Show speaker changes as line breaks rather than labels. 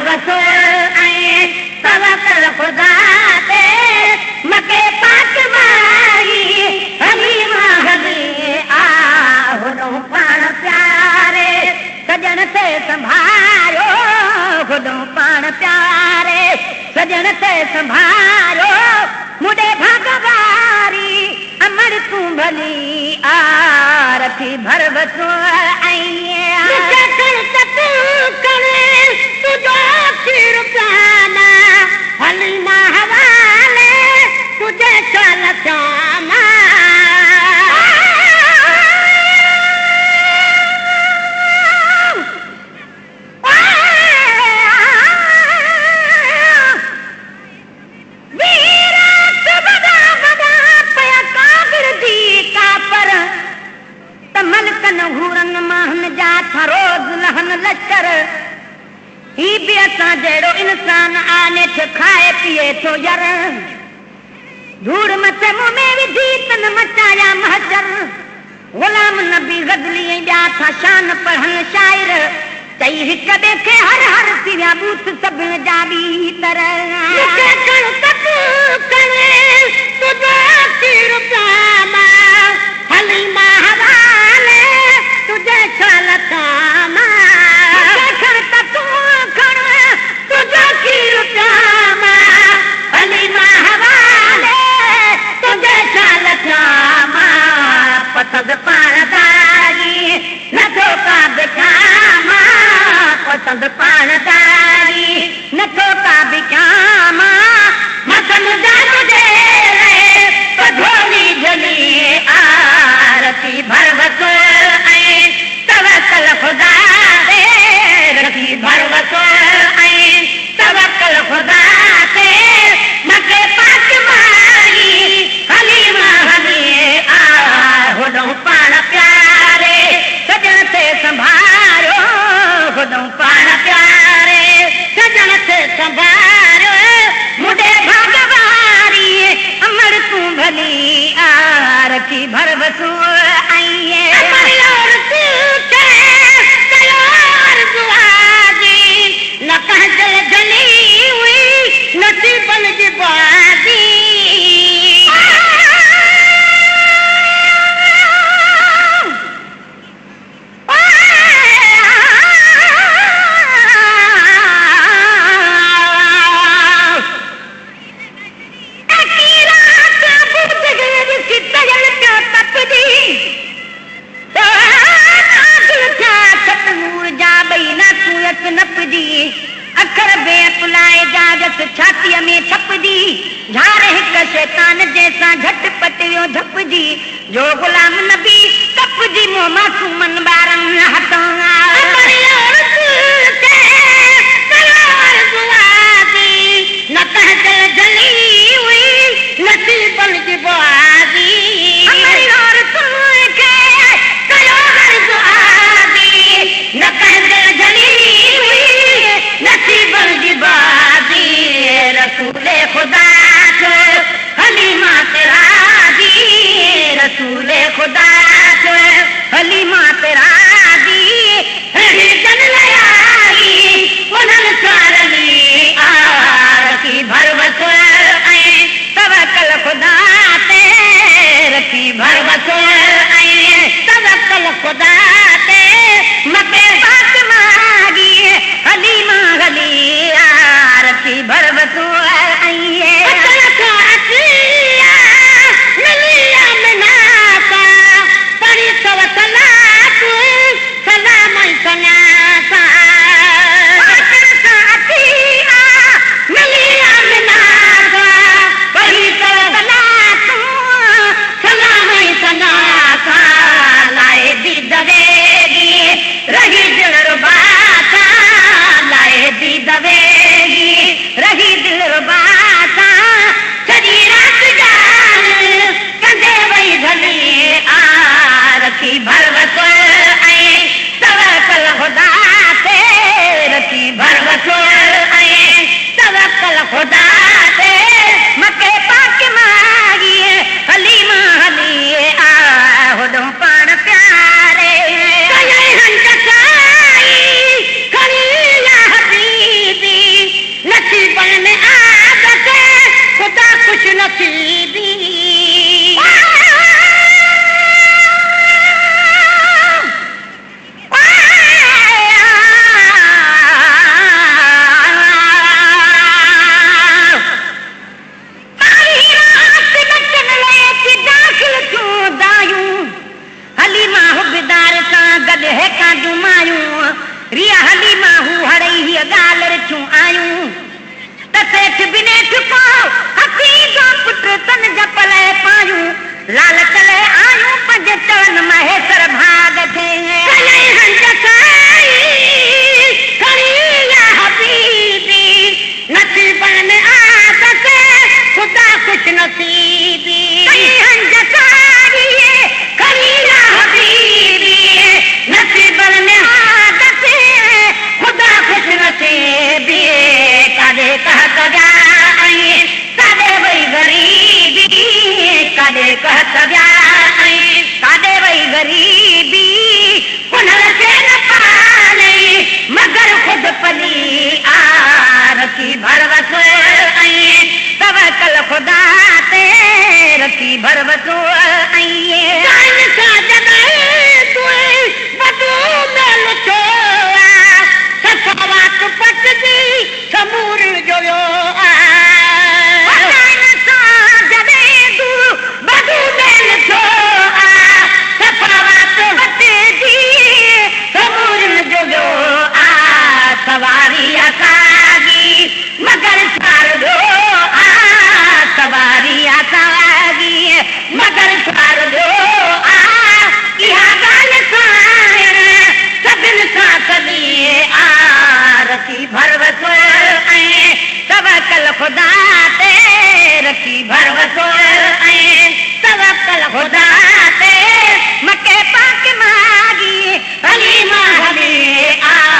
ڀروسو ۽ توڪل خدا تي، مڪي پاڪ مائي حليما هلي آ. هوڏئون پاڻ پياري سڄڻ کي سنڀاريو، هوڏئون پاڻ پياري سڄڻ کي سنڀاريو، مون ڏي ڀاڳ واري امڙ تون ڀلي آ. رکي ڀروسو ۽. مون کي کڻ ته تون کڻ، تنهنجو کير پيالا، حليما حوالي تنهنجي شال ٿيان مان. ويرات وڏا وڏا پيا ڪاوڙجي ڪافر، ته ملڪن حورن ماهن جا ٿا روز لهن لشڪر. هي به اسان جهڙو انسان آ، نيٺ کائي پيئي ٿو ير. ڌوڙ مٿي منهن ۾ وجهي تن مچايا محشر. غلام نبي غزلي ۽ ٻيا ٿا شان پڙهن شاعر. چئي هڪ ٻئي کي هر هر ٿي ويا ٻوٿ سڀن جا ٻيتر. مون کي کڻ ته تون کڻ، تنهنجو کير پيامان، حليما حوالي تنهنجي شال ٿيان مان. مون کي کڻ ته تون کڻ، تنهنجو کير پيامان، حليما حوالي تنهنجي شال ٿيان مان. پسند پاڻ داري نٿو ڪا به ڪيان مان، پسند پاڻ داري نٿو ڪا به ڪيان مان. مٿن جا تنهنجي لئه ته جهولي جهلي آ. رکي ڀروسو ۽ توڪل خدا تي، رکي ڀروسو ۽ توڪل خدا تي، مڪي پاڪ مائي حليما هلي آ. هوڏئون پاڻ پياري سڄڻ کي سنڀاريو، هوڏئون پاڻ پياري سڄڻ کي سنڀاريو، مون ڏي ڀاڳ واري امڙ تون ڀلي آ. رکي ڀروسو ۽. امڙ عورت کي ڪيو عرض آزي، نه ڪنهن دل جهلي هئي نصيبن جي بازي. اکر بي عقلائي جا جس ڇاتيء ۾ ڇپجي، جھار هڪ شيطان جنهن سان جھٽ پٽ ويو جھپجي، جو غلام نبي ڪپجي منهن معصومن ٻارن هٿان. امڙ عورت کي ڪيو عرض آزي، نه ڪنهن دل جهلي هئي نصيبن جي بازي. امڙ عورت کي ڪيو عرض آزي، نه ڪنهن دل جهلي هئي نصيبن جي بازي. رسول خدا ٿيو حليما تي راضي، رسول خدا ٿيو حليما تي راضي. رڙهي جن لياري انهن سارني آ. رکي ڀروسو ۽ توڪل خدا تي، رکي ڀروسو ۽ توڪل خدا تي. مڪي پاڪ ماڳي حليما هلي آ. رکي ڀروسو ۽. اچڻ کان اچي آ، ملي آ منا سان، پڙهي سو صلات. نصيبي. ساري رات نچڻ لئه اچي داخل ٿيون دايون، حليما حبدار سان گڏ هيڪان جون مايون، ريا حليما هو هڙئي هيء ڳالهه رٿيون آيون، ته سيٺ به نيٺ ڪو حفيظو پٽ تن جا پلئه پايون، لالچ لئه آيون پنج چون مهيسر ڀاڳ کي. ڪيائين هنج سائي کڻي يا حبيبي. نصيبن عادت خدا خوش نصيبي. ڪئي هنج ساري کڻي يا حبيبي. نصيبن ۾ عادت خدا خوش نصيبي. ڪاڏي ڪهت ويا ۽ ڪاڏي وئي غريبي. ڪاڏي ڪهت ويا ۽ ڪاڏي وئي غريبي. ڪنهر کي نه پالي مگر خود پلي آ. رکي ڀروسو ۽ توڪل خدا تي رکي ڀروسو ۽. جان سان جڏهن تون وڏو ميل ٿيو آ. صفا وات پٽجي سمورن جو ويو آ. جان سان جڏهن تون وڏو ميل ٿيو آ. صفا وات پٽجي سمورن جو ويو آ. سواري آ ساڳي مگر سار ٻيو آ. سواري آ ساڳي مگر سار ٻيو آ. اها ڳالهه سائڻ سڀن سان سلي آ. رکي ڀروسو ۽ توڪل خدا تي. رکي ڀروسو ۽ توڪل خدا تي. مڪي پاڪ ماڳي حليما هلي آ.